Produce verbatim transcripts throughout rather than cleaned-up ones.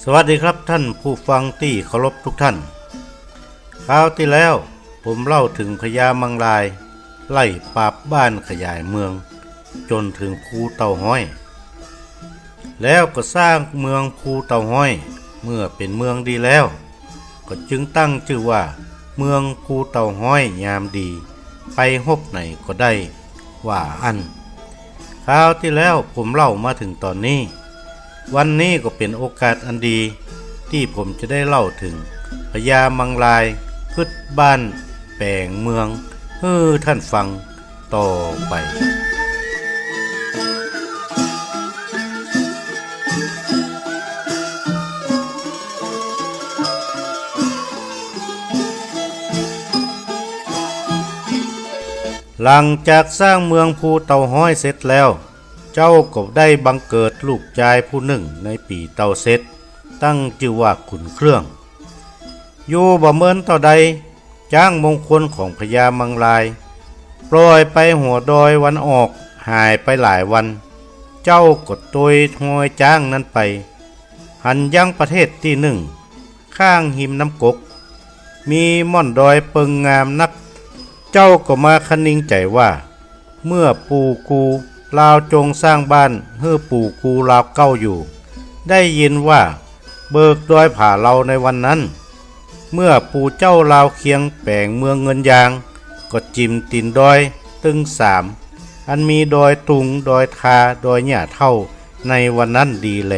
สวัสดีครับท่านผู้ฟังตี้เคารพทุกท่าน คราวตี้แล้วผมเล่าเถิงพญามังรายไล่ปราบบ้านขยายเมืองจ๋นเถิงภูเต่าฮ้อย แล้วก็สร้างเมืองภูเต่าฮ้อย เมื่อเป๋นเมืองดีแล้ว ก็จึงตั้งจื้อว่าเมืองภูเต่าฮ้อยยามดี ไปฮบไหนก็ได้ ว่าอั้น คราวตี้แล้วผมเล่ามาเถิงต๋อนนี้ วันนี้ก็เป๋นโอกาสอันดีตี้ผมจะได้เล่าเถิงพญามังรายกึ๊ดบ้านแป๋งเมืองหื้อท่านฟังต่อไป หลังจากสร้างเมืองภูเต่าฮ้อยเสร็จแล้ว เจ้าก็ได้บังเกิดลูกจายผู้นึ่งในปี๋เต่าเสร็จ ตั้งจื้อว่าขุนเครื่อง อยู่บ่เมินเต้าใด จ๊างมงคลของพญามังราย ปล่อยไปหัวดอยวันออก หายไปหลายวัน เจ้าก็ตวยฮอยจ๊างนั้นไป หันยังประเทศตี้นึ่ง ข้างฮิมน้ำกก มีม่อนดอยเปิงงามนัก เจ้าก็มาคะนิงใจ๋ว่า เมื่อปู่กู่ลาวจงสร้างบ้านหื้อปู่กู่ลาวเก๊าอยู่ ได้ยินว่าเบิกดอยผาเลาในวันนั้น เมื่อปู่เจ้าลาวเคียงแป๋งเมืองเงินยาง ก็จิ่มตี๋นดอยตึงสาม อันมีดอยตุง ดอยทา ดอยหญ้าเฒ่า ในวันนั้นดีแล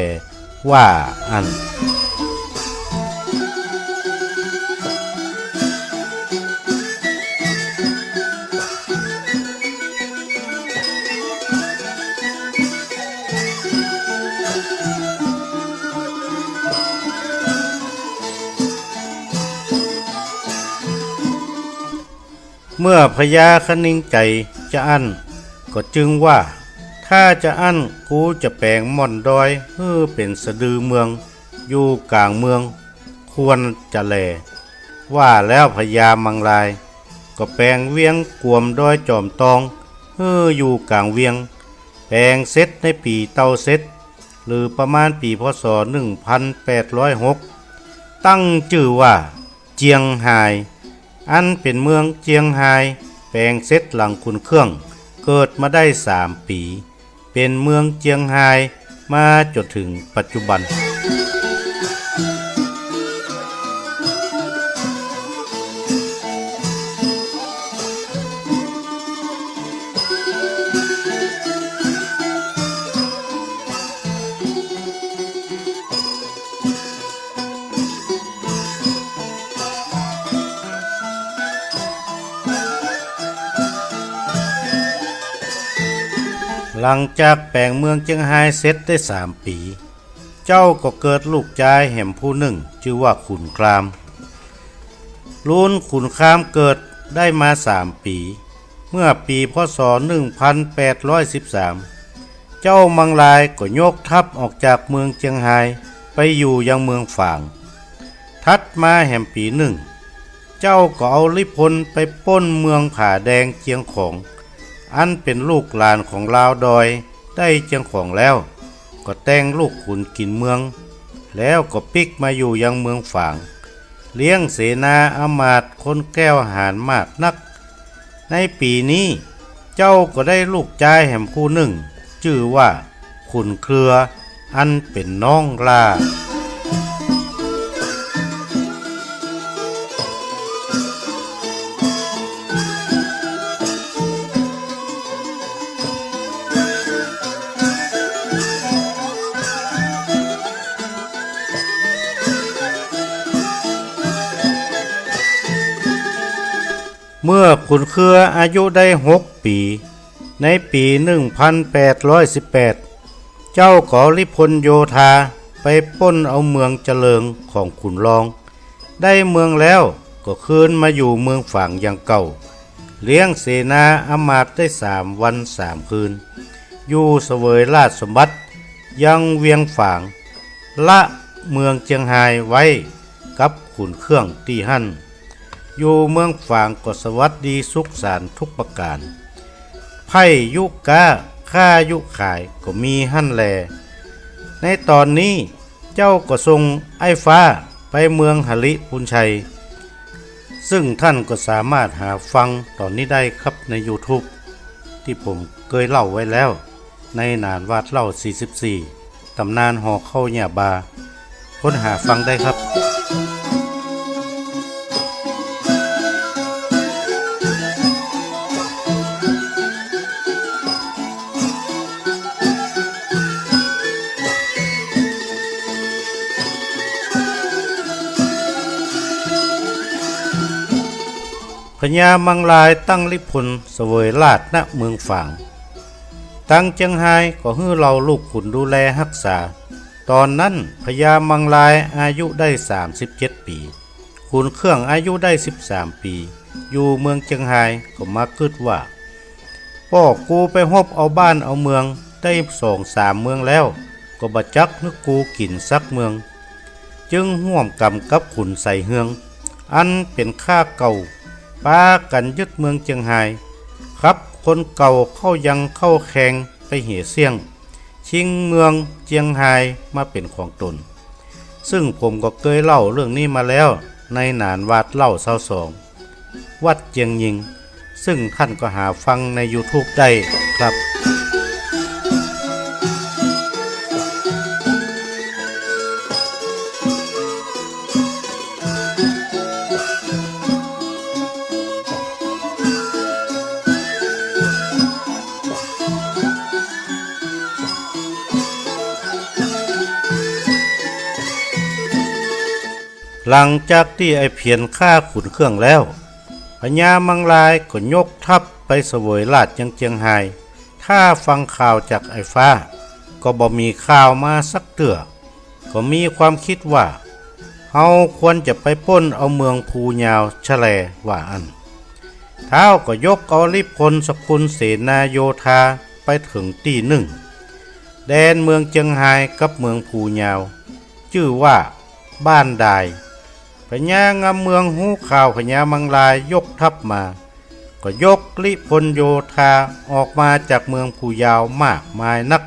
ว่าอั้น เมื่อพญาคะนิงใจ๋จาอั้น ก็จึงว่า ถ้าจาอั้นกูจะแป๋งม่อนดอยหื้อเป๋นสะดือเมือง อยู่ก๋างเมือง ควรจะแล ว่าแล้วพญามังราย ก็แป๋งเวียงก๋วมดอยจอมตอง หื้ออยู่ก๋างเวียง แป๋งเสร็จในปี๋เต่าเสร็จ หรือประมาณปี๋ พ.ศ. หนึ่งพันแปดร้อยหก ตั้งจื้อว่าเจียงฮาย อันเป๋นเมืองเจียงฮาย แป๋งเสร็จหลังขุนเครื่องเกิดมาได้สามปี๋ เป๋นเมืองเจียงฮายมาจ๋นเถิงปัจจุบัน หลังจากแป๋งเมืองเจียงฮายเสร็จได้สามปี๋ เจ้าก็เกิดลูกจายแหมผู้นึ่งจื้อว่าขุนคราม ลุนขุนครามเกิดได้มาสามปี๋ เมื่อปี๋ พ.ศ. หนึ่งพันแปดร้อยสิบสาม เจ้ามังรายก็ยกทัพออกจากเมืองเจียงฮายไปอยู่ยังเมืองฝาง ถัดมาแหมปี๋นึ่ง เจ้าก็เอาริพลไปป้นเมืองผาแดงเจียงของ อันเป๋นลูกหลานของลาวดอยได้เจียงของแล้ว ก็แต่งลูกขุนกิ๋นเมือง แล้วก็ปิ๊กมาอยู่ยังเมืองฝาง เลี้ยงเสนาอำมาตย์คนแก้วหาญมากนัก ในปี๋นี้เจ้าก็ได้ลูกจายแหมผู้นึ่งจื้อว่าขุนเครือ อันเป๋นน้องหล้า เมื่อขุนเครืออายุได้หกปี๋ ในปี๋ หนึ่งพันแปดร้อยสิบแปด เจ้าก็เอาริพลโยธาไปป้นเอาเมืองเจริงของขุนรอง ได้เมืองแล้วก็คืนมาอยู่เมืองฝางอย่างเก่า เลี้ยงเสนาอำมาตย์ได้สามวันสามคืน อยู่เสวยราชสมบัติยังเวียงฝาง ละเมืองเจียงฮายไว้กับขุนเครื่องตี้หั้น อยู่เมืองฝางก็สวัสดีสุขสันต์ทุกประก๋าน ไพ่ยุก๊า ค้ายุขายก็มีหั้นแล ในต๋อนนี้ เจ้าก็ส่งไอ้ฟ้าไปเมืองหริภุญชัย ซึ่งท่านก็สามารถหาฟังต๋อนนี้ได้ครับในยูทูบ ตี้ผมเกยเล่าไว้แล้ว ในหนานหวาดเล่าสี่สิบสี่ ต๋ำนานห่อข้าวหญ้าบา ค้นหาฟังได้ครับ พญามังรายตั้งริภลเสวยราชย์ ณ เมืองฝาง ตังเจียงฮายก็หื้อเหล่าลูกขุนดูแลฮักษา ต๋อนนั้นพญามังรายอายุได้สามสิบเจ็ดปี๋ ขุนเคืองอายุได้สิบสามปี๋ อยู่เมืองเจียงฮายก็มากึ๊ดว่า ป้อกูไปฮบเอาบ้านเอาเมืองได้สองสามเมืองแล้ว ก็บ่จักหื้อกูกิ๋นสักเมือง จึงฮ่วมก๋ำกับขุนไสเฮือง อันเป๋นข้าเก่า ปากั๋นยึดเมืองเจียงฮาย ขับคนเก่าเข้ายังเข้าแคงไปเหียเสี้ยง ชิงเมืองเจียงฮายมาเป๋นของตน ซึ่งผมก็เกยเล่าเรื่องนี้มาแล้วในหนานหวาดเล่าซาวสอง วัดเจียงยิง ซึ่งท่านก็หาฟังในยูทูบได้ครับ หลังจากตี้ไอ้เผียนฆ่าขุนเคืองแล้ว พญามังรายก็ยกทัพไปเสวยราชย์ยังเจียงฮาย ถ้าฟังข่าวจากไอ้ฟ้า ก็บ่มีข่าวมาสักเตื้อ ก็มีความกึ๊ดว่า เฮาควรจะไปป้นเอาเมืองภูยาวชะแล ว่าอั้น ท้าวก็ยกเอาริภลสกุลเสนาโยธาไปเถิงตี้นึ่ง แดนเมืองเจียงฮายกับเมืองภูยาว จื้อว่าบ้านดาย พญางำเมืองฮู้ข่าวพญามังรายยกทัพมา ก็ยกริภลโยธาออกมาจากเมืองภูยาวมากมายนัก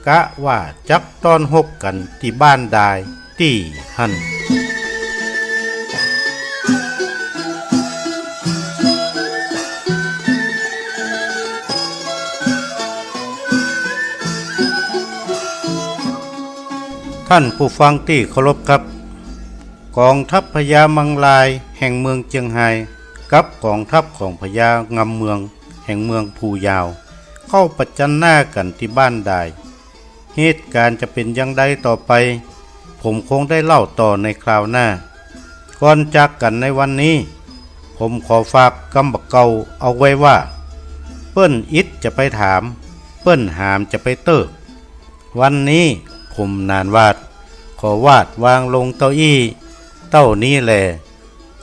กะว่าจักต้อนฮบกั๋นตี้บ้านดายตี้หั้น ท่านผู้ฟังตี้เคารพครับ ก๋องทัพพญามังรายแห่งเมืองเจียงฮาย กับก๋องทัพของพญางำเมืองแห่งเมืองภูยาว เข้าประจันหน้ากั๋นตี้บ้านดาย เหตุก๋ารณ์จะเป๋นอย่างใดต่อไป ผมคงได้เล่าต่อในคราวหน้า ก่อนจากกั๋นในวันนี้ ผมขอฝากกำบ่าเก่าเอาไว้ว่า เปิ้นอิดจะไปถาม เปิ้นหามจะไปเติก วันนี้ผมหนานหวาด ขอวาดวางลงเต้าอี้ เต้านี้แล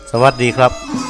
สวัสดีครับ